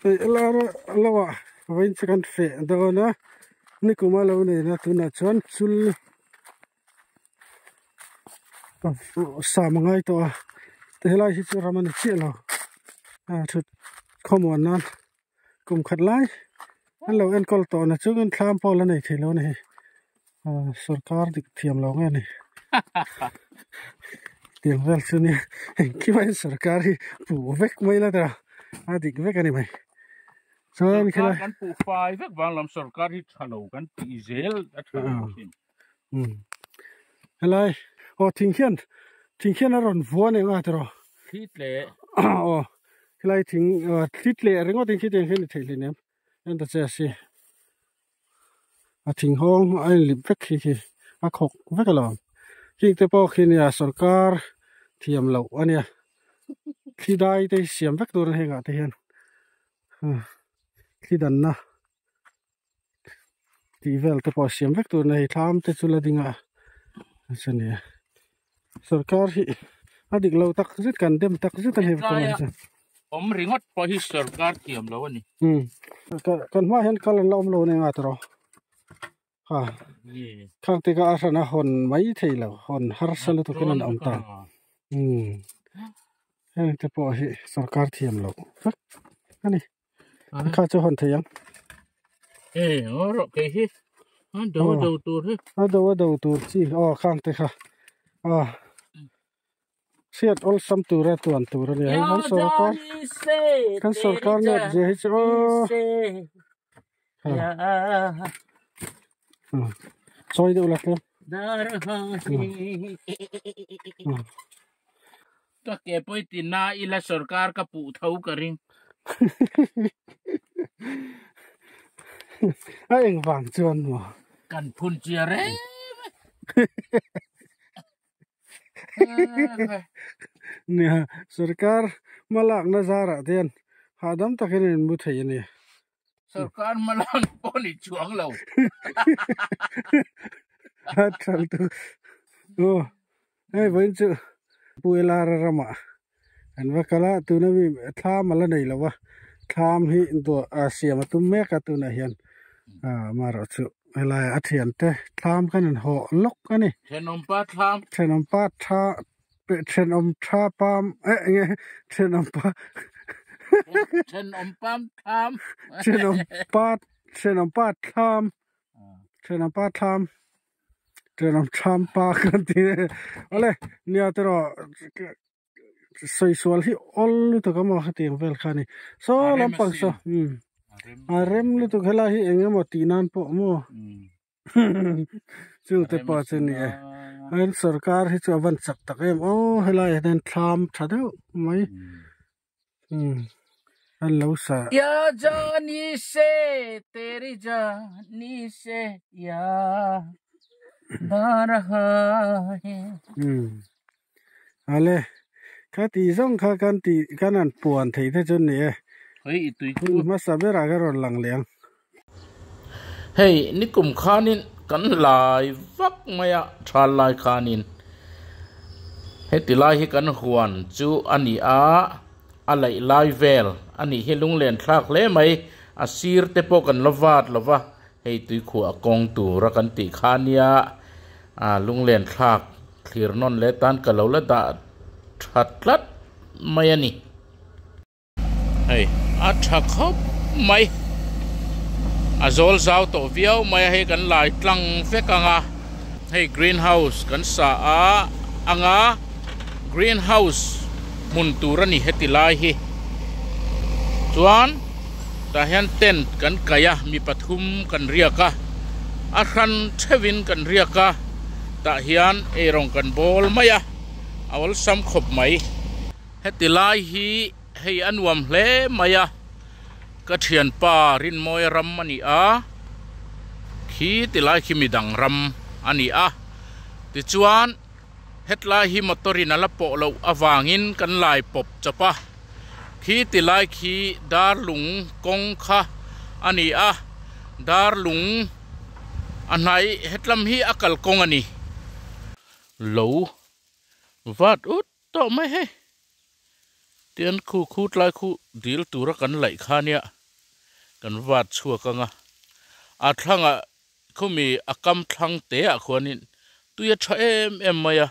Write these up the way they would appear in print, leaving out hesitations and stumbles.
Hei lar lo ah vawiin chu kan feh dawn a nikuma lo neina tunah chuan chul sam a ngai tawh a helai hi chu ram a ni chiah lo a thut khawmuan nan kum khat lai an lo enkawl tawh na chungin thlam pawh la nei thei lo a ni hei sawrkar dik thiam lo nge ni tiang vel chu nia engkim aiin sawrkar hi puh vek mai la tawh a dik vek a ni mai chuan khilai kan puh fai vek vang lam sawrkar hi tha lo kan tih zel a tha lo thin helai aw thing khian thing khian a rawn vua nen a tiraw thli tle aw helai thing thli tle ringawt in khitiang hian ni theih hleinem en ta che a si a thing hawng a inlip vek khi khi a khawk vek alawm heng te pawh khi nia sawrkar thiam loh a nia thli dai te hi siam vek tur a heng ah te hian thli danna tih vel te pawh siam vek tur a ni hei thlam te chu la ding a chani sawrkar hi a dik lo tak zet kan dem tak zet a ni hetlai a awm ringawt pawh hi sawrkar thiam lo a ni kan hmaah hian kal an la awm lo ania nga tawh ha khang te kha a hran a hawn mai thei lo hawn harsa lutuk in an awm ta heng te pawh hi sawrkar thiam loh vek a ni kha chu hawn thei ang e rawh kei hi a do a do tur hi a do a do tur chi aw khang te kha a hriat awlsam tura tuan tur a ni a hei kan sawrkar kan sawrkar nep zia hi chu aw chawi deuh la tlem Ka ke pawi ti na ila sawrkar ka puh tho ka ring. A eng vang chuan maw? Kan phun chia reng. Nia, sawrkar hmalakna zarah te hian hahdam takin an inmu thei a ni. Sawrkar hmalakna pawh ni chuang lo. A thal tu. Aw, hei vawiin chu Pu Elara ramah an va kal a, tuna mi thlam a la nei lo va, thlam hi duah a siam a tum mek a tunah hian amaherawh chu helai a thiante thlam khan an hawh lawk a ni. Thenawmpa thlam. Thenawmpa tha thenawm tha pam eh enge thenawmpa Thenawmpam thlam. Thenawmpa thenawmpa thlam thenawmpa thlam. Thenawm thlam pa kan ti e awle nia te rawh sawi sual hi awl lutuk a maw hetiang vel kha a ni saw lampang saw a rem lutuk helai hi eng emaw tih nan pawh maw chung te pawh chu a ni e an sorkar hi chu a van chak tak em aw helai ah hian thlam tha deuh mai an lo sa. Ya jani se teri jani se ya raha hai. Ale kha tih zawng kha kan tih kan han puan thei te chu ni e. Hei i tui chu. Hmasa berah ka rawn lang leh ang. Hei nikum khanin kan lai vak mai a thal lai khanin heti lai hi kan huan chu a ni a, a laih lai vel a nih hi lunglen thlak hle mai a sir te pawh kan la vat lo va hei tuikhuah kawng tura kan tih kha nia a lunglen thlak thlir nawn leh tan ka lo la dah tha tlat mai a ni. Hei a tha khawp mai a zawl zau tawh viau mai a hei kan lai tlang vek ang a hei green house kan sa a anga green house hmun tur a ni heti lai hi chuan tah hian tent kan kaih a mi pathum kan riak a a hran theuhin kan riak a tah hian eirawng kan bawl mai a a awlsam khawp mai. Heti lai hi hei a nuam hle mai a, ka thianpa Rinmawia ram a ni a, khi ti lai khi midang ram a ni a, tichuan hetlai hi motor in a la pawh loh avangin kan lai pawp chawp a, khi ti lai khi darlung kawng kha a ni a, darlung a hnaih hetlam hi a kalkawng a ni lo vat ut. Tawh mai hei. Tian khu khu tlai khu dil tura kan laih kha nia kan vat chhuak anga a thlangah khumi a kam thlang te ah khuanin tui a tha em em mai a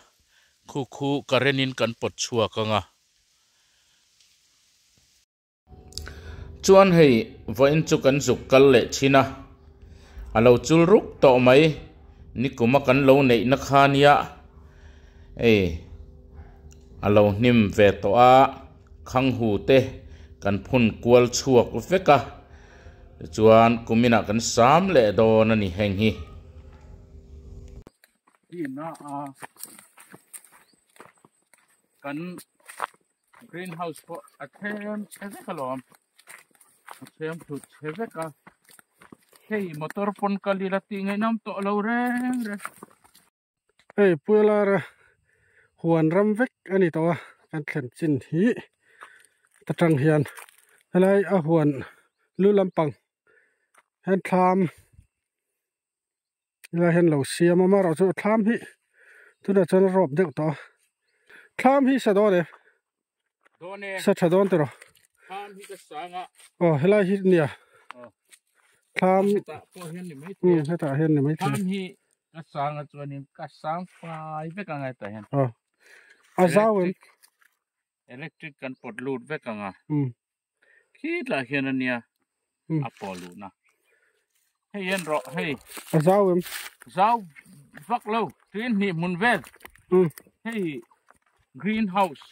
khu khu current in kan pawt chhuak anga. Chuan hei vawiin chu kan zuk kal leh thin a, a lo chul ruk tawh mai, nikuma kan lo neihna kha nia hei a lo hnim ve tawh a, khanghu te kan phun kual chhuak vek a, tichuan kuminah kan sam leh dawn a ni heng hi. Kan greenhouse pawh a thlem chhe vek alawm a thlem thut chhe vek a hei motor pawn kal ila tih ngaihnawm tawh lo reng reng. Hei Puilara huan ram vek a ni tawh a kan thlen chin hi ta tang hian helai a huan lu lampang hian thlam Helai hian lo siam a amaherawhchu chu thlam hi tunah chuan a rawp deuh tawh a thlam hi sa dawn em dawn e sa tha dawn tiraw thlam hi ka sang a aw helai hi nia thlam hetah pawh hian ni mai thei a hetah hian ni mai thei thlam hi ka sang a chuanin ka sang fai vek ang a hetah hian aw a zau em electric kan pawt lut vek ang a khi tlaiah hian a nia a paw luhna hei en rawh hei a zau em zau vak lo tuin hnih hmun vel hei green house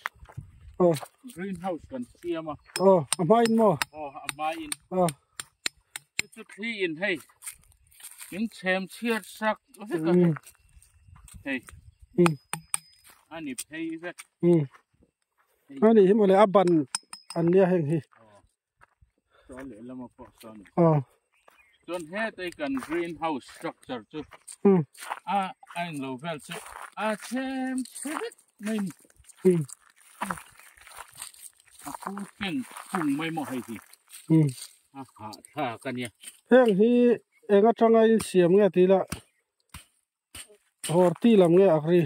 aw green house kan siam a aw a hma in maw aw a hma in aw chu chu thli in hei min chhem chhiat sak vek a hei ani phei vek ani hi mawle a ban an nia heng hi aw chuan hetai kan greenhouse structure chu a a englo vel chu a chhem chhe vek mai ni a pu keng phung mai maw hei hi a hahthlak ania heng hi eng atanga insiam nge tih lah Horti lam nge agri?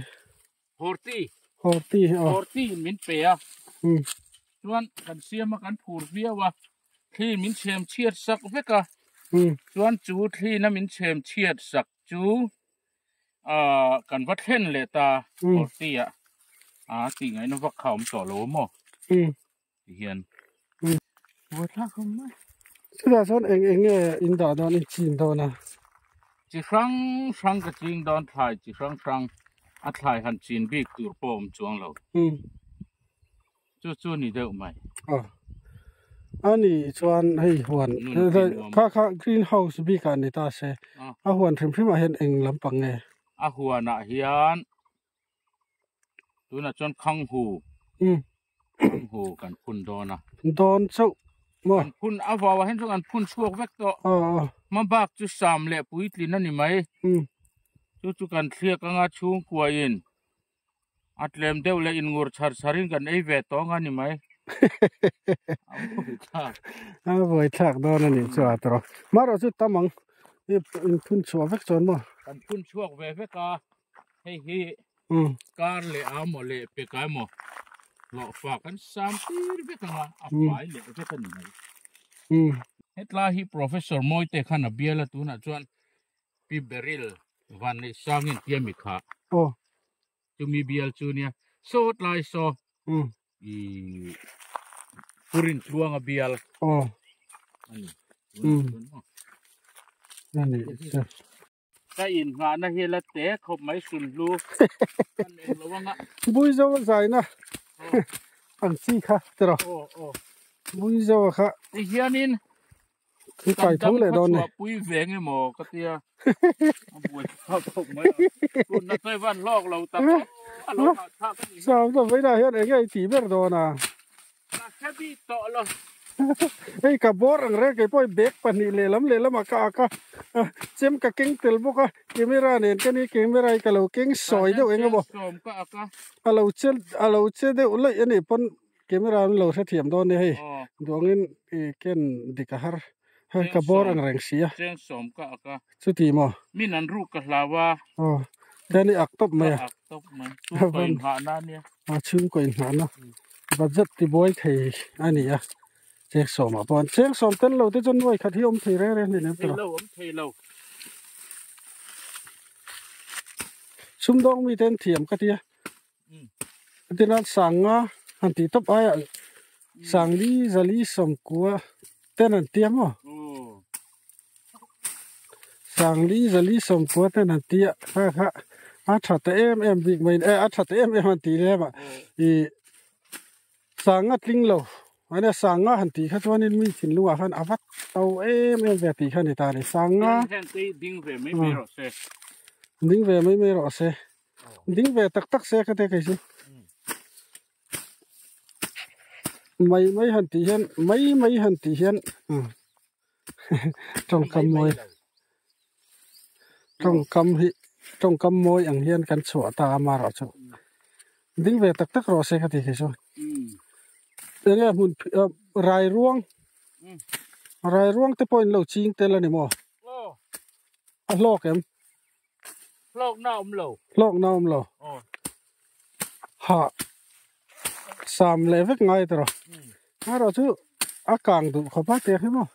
Horti. Horti aw. Horti in min pe a. Chuan kan siam a kan phur viau a. Thli min chhem chhiat sak vek a. Chuan chu thli na min chhem chhiat sak chu ah kan va thlen leh ta horti ah. A tih ngaihna vak kha a awm tawh lo a maw? Ti hian. Buaithlak awm mai. Chutah chuan eng eng nge in dah dawn in chin dawn a? Chi hrang hrang ka ching dawn thlai chi hrang hrang a thlai han chin bik tur pawh awm chuang lo. Chu chu ni deuh mai. Aw. Ani chuan hei huan kha kha green house bik ah ni ta se a huan hrim hrim ah hian eng lampang nge? A huan ah hian Tunah chuan khanghu khanghu kan phun dawn a. Dawn chauh maw? Kan phun a vau ah hian chuan kan phun chhuak vek tawh. Hma bak chu sam leh puitlin a ni mai. Chu chu kan thliak anga chhungkua in a tlem deuh leh in ngur chhar chhar in kan ei ve tawh anga ni mai. A buaithlak. A buaithlak dawn a nih chu a tawrh. Marawh chu tam ang in phun chhuah vek chuan maw? Kan phun chhuak ve vek a. Hei hi kar leh a maw leh pek a emaw hlawhfa kan sam tir vek anga a fai leh vek a ni mai. Hetlai hi Professor Mawite khan a bial a tunah chuan Pi Beryl Vanneihsangin tia mi kha chumi bial chu nia saw tlai saw i Purin tluanga bial a ni. Ka in nghahna hi la te khawp mai sunhlu kan eng lo anga. Buizo a zaina ang chi kha tiraw. Buizo a kha. Ti hianin Kan kai tho leh dawn ni. Kan pui ve nge maw ka tia. A buai thlak khawp mai a. Tunna chuan van hlawk lo tak a lo hah thlak a ni. Sam ta vawiinah hian eng nge i tih ber dawn a? Ka hre bik tawh lo. Hei ka bawr ang reng kei pawh i bag pahnih lehlam lehlamah ka ak a, chem ka keng tel bawk a, camera nen ka ni camera hi ka lo keng sawi deuh eng emaw Ka hian cheng sawm ka ak a. A lo che a lo che deuh laih a nih pawn camera an lo hrethiam dawn nia hei duangin i ken dik a har hei ka bawr ang reng si a. Cheng sawm ka ak a. Chuti maw? Min an ruk ka hlau a. Aw hian i ak tawp mai a. Ka ak tawp mai chhungkaw inghahna ania. A chhungkaw inghahna. Budget tibuai thei a ni a, cheng sawmah pawh an cheng sawm tel lo te chuan nuai khat hi awm thei reng reng hleinem tawh. Thei lo, awm thei lo. Sumdawng mite an thiam ka tia. Tina sanga han tih tawp aiah sangli zali sawmkua ten an tia maw? Sangli zali sawmkua ten an tia kha kha a tha ta em em bik mai eh a tha ta em em an tih lem ah ih sanga tling lo ania sanga han tih kha chuanin mi thinlungah khan a va to em em ve tih kha a ni ta a ni sanga ding ve mai mai rawh se ding ve mai mai rawh se. Ding ve tak tak se ka te kei chu. Mai mai han tih hian mai mai han tih hian tawngkam mawi tawngkam hi tawngkam mawi ang hian kan chhuah ta a amaherawh chu ding ve tak tak rawh se ka ti kei chu. Enge hmun rai ruang rai ruang te pawh in lo ching tel a ni maw? A hlawk em? Hlawkna awm lo. Hlawkna awm lo. Aw. Ha. Sam leh vek ngai tawh. Erawh chu a kang duh khawp a tiang hi maw.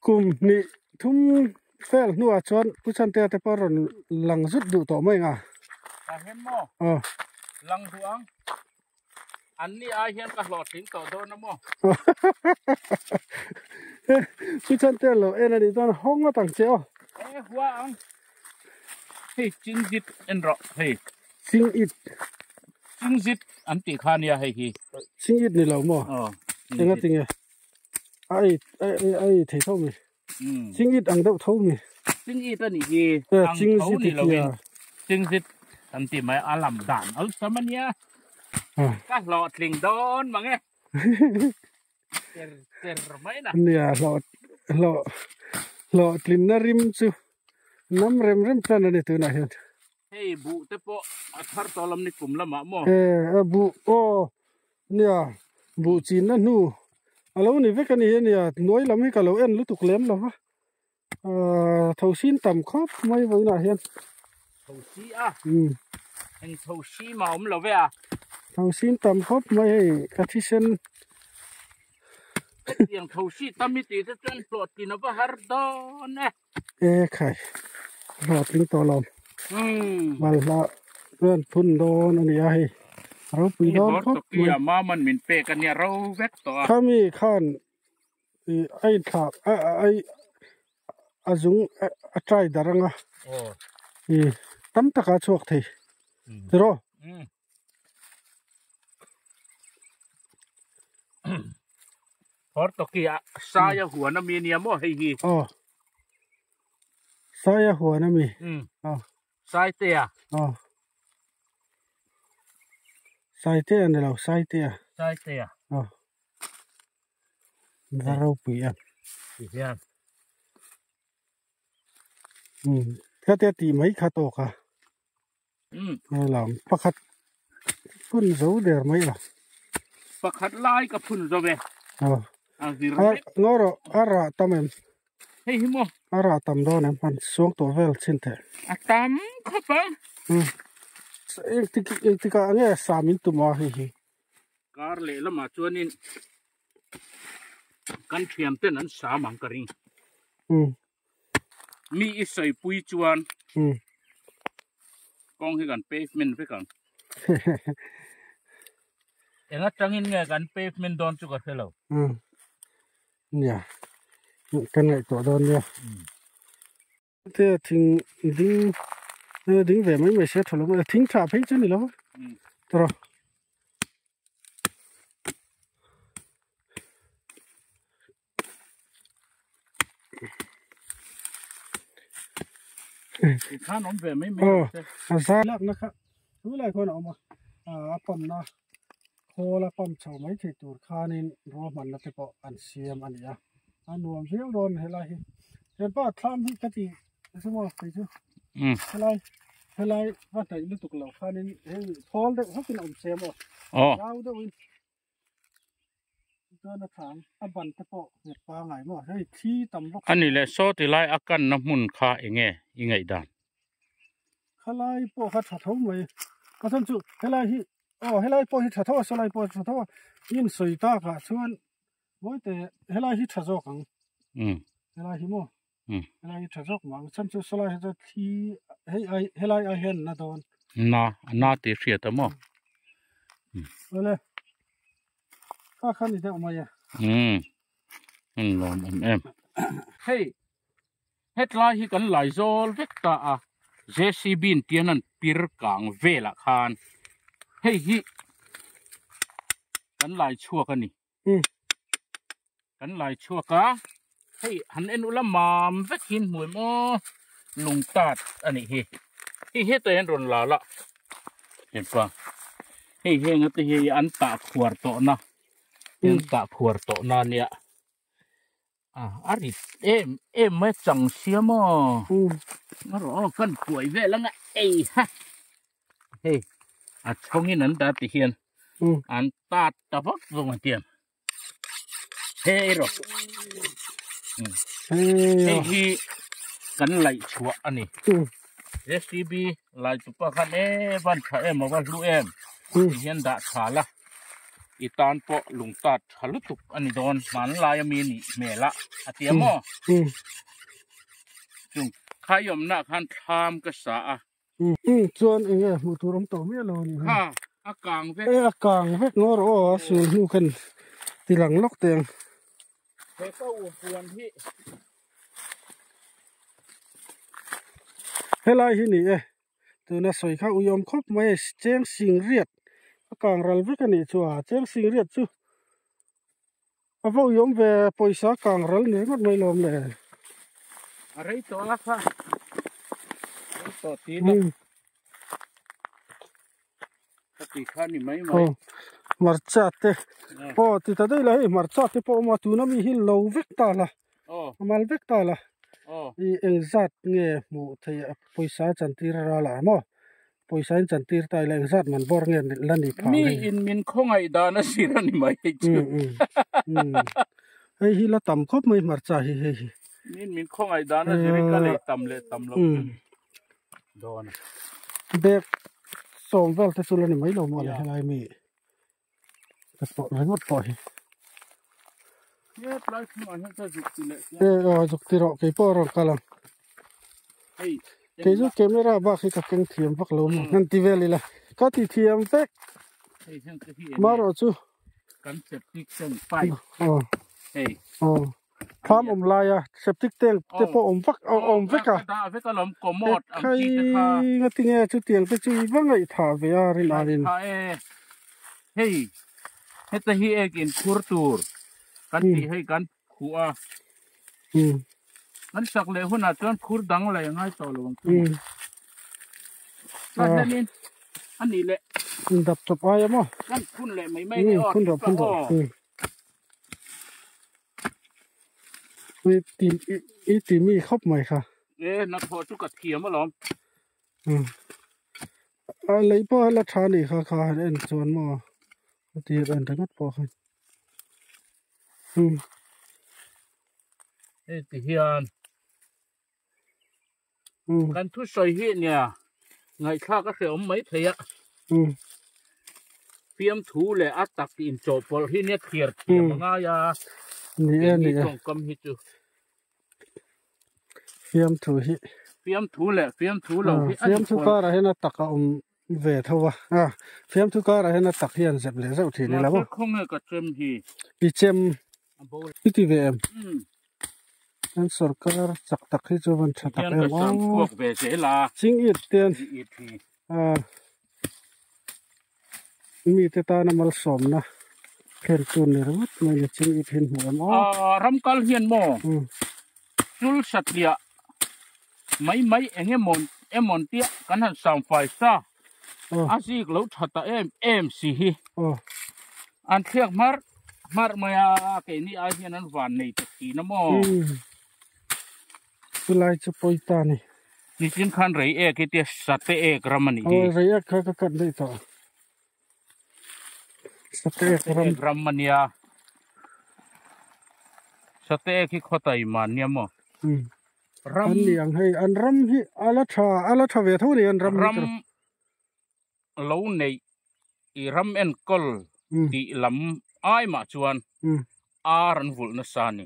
Kum hnih thum fel hnuah chuan Pu Chhantea te pawh a rawn lang zut duh tawh mai ang a. Ka hem maw? Aw. Lang duh ang. An ni ai hian ka hlawhtling tawh dawn a maw? Pu Chhantea lo en a nih chuan hawng ngawt ang che aw. E hua ang. Hei chingzit en rawh hei. Chingit. Chingzit an tih kha nia hei hi. Chingit ni lo maw? Aw. Enga tinge? A ei a ei thei tho mi. Chingit ang deuh tho mi. Chingit a nih hi. Ang tho ni lo in. Chingzit an tih mai a lam dan awlsam a nia. Ka hlawhtling dawn mang e. Cher cher mai na. Nia hlawh hlawh hlawhtlinna rim chu nam rem rem tan a ni tunah hian. Hei buh te pawh a thar tawh lam ni kum lamah maw? E a buh aw nia buh chinna hnu a lo ni vek a ni a nia hnuai lam hi ka lo en lutuk lem lo va ahh thosin tam khawp mai vawiinah hian. Thosi a eng thosi mah awm lo ve a. Thosin tam khawp mai hei ka thisen. Hetiang thosi tam i tih te chuan hlawhtlin a va har dawn e. E khai hlawhtling tawh lo balhla chuan phun dawn a ni a hei ropui dawn khawp mai. A maman min pek a nia ro vek tawh a. Khami khan ih a inthlah a a zung a try dar anga ih tam taka chhuak thei tiraw. Hawr tawki a saia huan ami ania maw hei hi. Aw. Saia huan ami. Aw. Saitea. Aw. Saitea ni lo Saitea. Saitea. Aw. Va ropui em. Ti hian. Khatia tih mai kha tawk a. Helam pakhat phun zo der mai a. Pakhat lai ka phun zo ve. A vir vek. Ngaw rawh a rah tam em. Hei hi maw. A rah tam dawn em han suang tawh vel chin teh. A tam khawp ang. Engtik engtikah nge sa min tum a hei hi. Kar leh lamah chuanin kan thian ten an sam ang ka ring. Mi i sawipui chuan kawng hi kan pavement vek ang. Eng atangin nge kan pavement dawn chu ka hre lo. Nia, kan ngaihtuah dawn nia. Te thing ding ding ve mai mai se tha lo mai thing tha phei chu ni lo tawrh. Khan awm ve mai mai aw a zai lakna kha chu lai khawn a awm a a pump na khawl a pump chho mai thei tur khanin ruahmanna te pawh an siam a ni a a nuam viau dawn helai hi hepa thlam hi ka ti chu maw kei chu helai helai va hnaih lutuk loh khanin hei thawl deuh hlawkin a awm se maw zau deuhin. Chuan a thang a ban te pawh nghet pangai maw hei thi tam bawk. A ni leh saw ti lai a kanna hmun kha enge i ngaih dan? Khalai pawh kha tha tho mai. Ka chhan chu helai hi. Aw helai pawh hi tha tho a sawlai pawh tha tho a in sawi tak ah chuan mawite helai hi tha zawk ang helai hi maw helai hi tha zawk mah ang chhan chu sawlai hi chu thli hei ai helai ai hian na dawn na na tih hriat a maw awle kha kha ni deuh mai a lawm em em hei Hetlai hi kan laizawl vek ta a, JCB in tian an pir kang velah khan hei hi kan lai chhuak a ni. Kan lai chhuak a, hei han en ula mam vek hi hmu em aw, lung tat a nih hi. Hei hetah hian rawn la la hepa hei heng ate hi an tah khuar tawhna an tah khuar tawhna ania. A rit em em mai chang sia maw erawh kan kuai vel anga ei ha hei a chhawngin an dah ti hian an tat ta vak vak ang tiang hei erawh hei hi kan laih chhuah a ni JCB lai tupa khan e van tha em a va hlu em ti hian dah tha la. I tan pawh lung tat tha lutuk a ni dawn hmanlai ami a nih hmel a a ti a maw? Chung khai awmna ah khan thlam ka sa a. Chuan eng nge hmuh tur awm tawh miah lo a nih hi. Kha a kang vek. E a kang vek ngaw rawh aw a sul hnu khan ti lang lawk teh ang. He ka u puan hi. Helai hi ni e. Tuna sawi kha uiawm khawp mai a, cheng sing riat a kang ral vek a nih chu a, cheng sing riat chu a va uiawm ve pawisa kang ral ni ringawt mai lawm le. A rei tawh a kha, rei tawh ti ila ka ti kha ni mai mai. Hmarcha te pawh ti ta daih la hei hmarcha te pawh a awm a, tuna mi hi lo vek ta la. A mal vek ta la. I engzat nge hmuh theih a pawisa chantir a ral ah maw? Pawisa in chantir ta ila engzat man bawr nge la ni phah Mi in min khawngaih dan a sir a ni mai hei chu. Hei hi la tam khawp mai hmarcha hi hei hi. Mi in min khawngaih dan a zir in ka lei tam leh tam lo chu dawn a. Bag sawm vel te chu la ni mai lo maw le helai mi. Ka pawh ringawt pawh hi. E aw zuk ti rawh kei pawh a rawn kal ang. Kei chu camera bak hi ka keng thiam vak lo maw han ti vel ila ka ti thiam vek. Marawh chu. Kan septic tank pipe. Aw. Hei. Aw. Farm awm laia septic tank te pawh awm vak awm vek a. Ka dah vek alawm commode ang chi te kha. Khai ngatinge chutiang te chu i va ngaihthah ve a rin arin. Ngaihthah e. Hei heta hi ek in khur tur kan tih hei kan khuh a. Kan sak leh hunah chuan khur dang lei a ngai tawh lo ang chu. Chuan hianin a nih leh. Dap chawp ai a maw. Kan phun leh mai mai ni aw. Phun rawh phun rawh. I ti mi khawp mai kha. E hnathawh chu ka thiam alawm. A lei pawh a la tha anih kha kha han en chuan maw a ti en ringawt pawh khan. Hei ti hian kan thusawi hi nia ngaihthlak a hrehawm mai thei a. Fiamthu leh a tak inchawhpawlh hi nia thliar thiam a ngai a. Ni e ni e. Tawngkam hi chu. Fiamthu hi. Fiamthu leh fiamthu lo hi a Fiamthu karah hian a tak a awm ve tho a. Fiamthu karah hian a tak hi an zep leh zeuh thin ila maw. Mahse khawnge ka chem hi. I chem. I ti ve em? Kan sorkar chak tak hi chu van tha tak em aw. Ching it ten mi te tana malsawmna thlen tur ni ringawt mai ni ching it hi an hmu em aw. Ram kal hian maw chul satliah mai mai eng emaw emawn tia kan han samfai sa a zik lo tha ta em em si hi an thliak hmar hmar mai a keini ai hian an van nei ta thin a maw chulai chu pawi ta ni nichin khan rei ek hi tia sate ek ram a nih hi rei ek kha ka cut daih tawh sate ek ram ek ram a nia sate ek hi khawtai man nia maw ram an ni ang hei an ram hi a la tha a la tha ve tho a ni an ram ram lo neih. I ram enkawl tih lam ai mah chuan ar an vulh nasa a ni.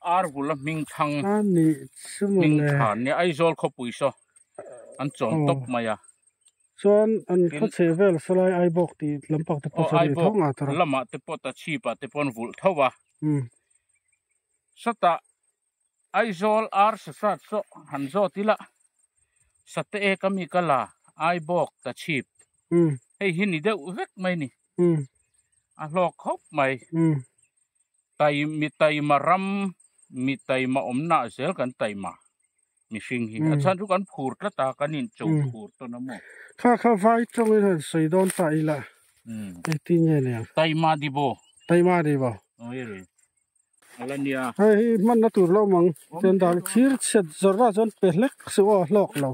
Ar vulh a hming thang hming than nia Aizawl khawpui saw an chawm tawp mai a. Chuan an khaw chhe vel sawlai Aibawk tih lampang te pawh chuan ni tho nga tawrh a. Lamah te pawh Tachhip ah te pawh an vulh tho a. Sawtah Aizawl ar sasat saw han zawt ila Sate ek ami ka la Aibawk Tachhip hei hi ni deuh vek mai ni. A hlawk khawp mai. Tai mi taima ram mi taima awmna ah zel kan taima mihring hi a chhan chu kan phur tlat a kan in cho phur tawn a maw. Kha kha vai tawngin han sawi dawn ta ila engtin nge niang. Taima dibo. Taima dibo. Oi re ala nia. Hei hi hmanna tur lo awm ang chuan dan thir chhiat zawrh ah chuan pe hlek suh aw hlawk lo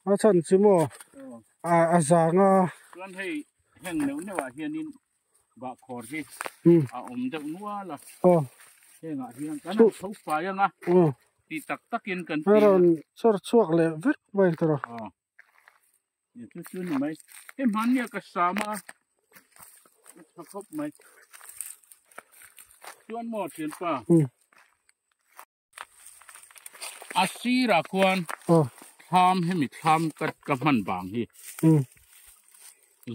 a chhan chu maw a zang a. Chuan hei heng neuh neuh ah hianin Bahkhawr hi a awm deuh nual a, hengah hian kan han tho fai ang a, tih tak takin kan ti a. A rawn chawr chhuak leh vek mai ang tawrh a. Chu chu ni mai. Hei hmannia ka sam a, a tha khawp mai. Chuan maw thianpa? A sirah khuan thlam hemi thlam ka ka hman vang hi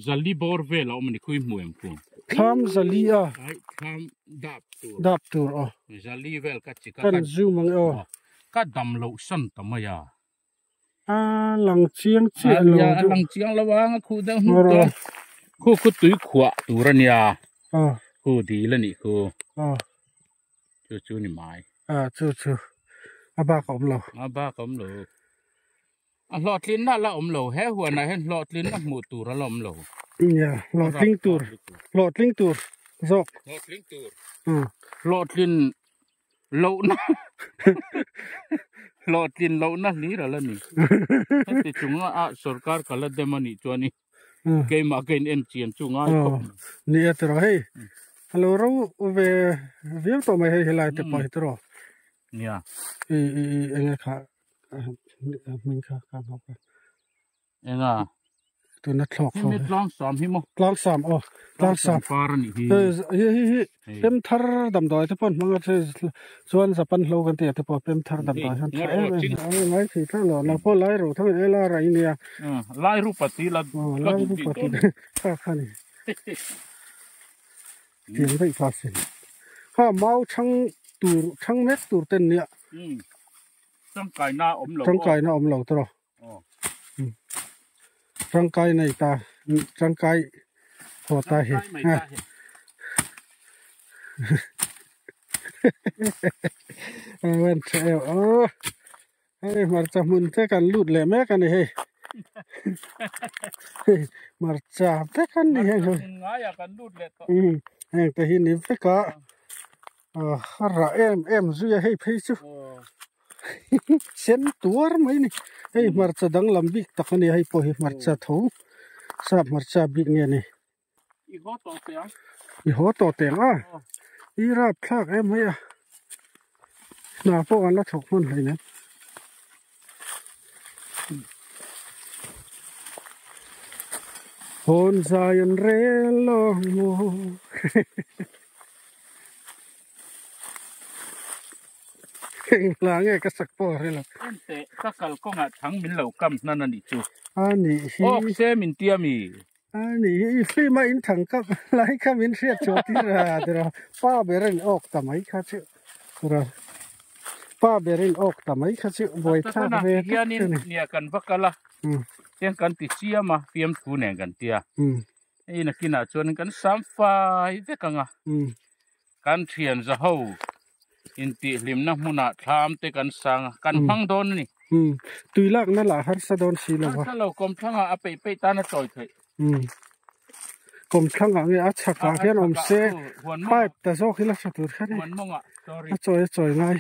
zali bawr vel a awm a ni khawi hmu em khuan. Thlam zali a. Ai thlam dap tur. Dap tur aw. Zali vel ka chik a. Kan zoom ang e aw. Ka dam loh san ta mai a. A lang chiang chiah lo deuh. A lang chiang lo ang a khuh deuh hnuk dawn. Khu khu tui khuah tur a nia. Khu dil a nih khu. Chu chu ni mai. A chu chu a bak a awm lo. A bak a awm lo. A hlawhtlinna la awm lo. He huanah hian hlawhtlinna hmuh tur a la awm lo. Nia, hlawhtling tur. Hlawhtling tur zawk. Hlawhtling tur. Hlawhtlin lohna hlawhtlin lohna hlir a la ni. Heti chunga a sorkar ka la dem a nih chuan i keimah ka in en chian chu ngai khawp mai. Ni a tiraw hei a lo ro ve viau tawh mai hei helai te pawh hi tiraw. Nia. I i i enge kha hming kha ka nghawk a. Enga? Tuna thlawk ho. Hemi tlang sam hi maw? Tlang sam aw. Tlang sam par ani hi. Hi hi hi pem thar damdawi te pawh hmang a chuan Japan hlo kan tih te pawh pem thar damdawi hian tha em em a ngai thei thlak lo nang pawh lai ro thang e la rai nia. Lai ru pati la ka duh tih dawn. Kha kha ni. Tiang daih kha sin. Kha mau chhang tur chhang mek tur ten nia. Tangkaina awm lo. Tangkaina awm lo tawh. Tangkai nei ta tangkai haw ta hi wen tha eo aw hei hmarcha hmun te kan lut leh mek a ni hei hmarcha vek an ni hei heng te hi ni vek a a rah em em zui a hei phei chu. Sen tuar mai a ni hei hmarcha danglam bik tak a ni hei pawh hi hmarcha tho sap hmarcha bik nge ni i haw tawh teh ang i haw tawh teh ang a i rap thlak em mai a hna pawh an la thawk hman hlei nen hawn zai an rel lawng maw Eng hla nge ka sak pawh a hre lo. En teh, ka kalkawngah thang min lo kam hnan a nih chu. A nih hi. Awk se min tia mi? A nih hi, i film a in thang kap lai kha min hriat chhuah tir a tiraw. Pa ber in awk ta mai kha chu tiraw. Pa ber in awk ta mai kha chu buai thlak ve tak chu ni. Nia kan va kal a, tiang kan ti chiam a, fiamthu nen kan tia. Hei nakinah chuan kan sam fai vek ang a. Kan thian zaho intihhlimna hmunah thlam te kan sang a, kan hmang dawn a ni. Umm, tui lakna lah harsa dawn si lo a. Harsa lo, kawmthlangah a peih peih tan a chawi theih. Umm, kawmthlangah nge a chhakah hian awm se, pipe ta zawk hi la hre tur kha ni. Huan mawngah, sorry. A chawi a chawi ngai.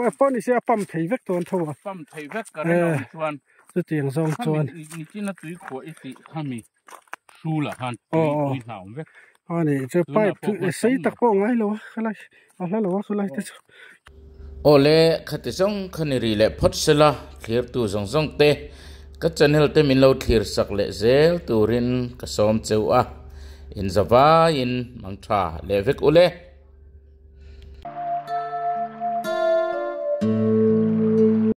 A pawh ni se a pump thei vek dawn tho a. Pump thei vek ka rin awm chuan. Chutiang zawng chuan. Khami nichina tui khuah i tih khami. Hrulah khan tui tui hna awm vek. A ni chu pipe chu sei tak pawh a ngai lo a khalai a hla lo a khulai te chu. Awle khati zawng kha ni ri leh phawt sela thlirtu zawng zawng te Ka channel te min lo thlir sak leh zel turin ka sawm cheu a, in zavaiin mangtha leh vek ule.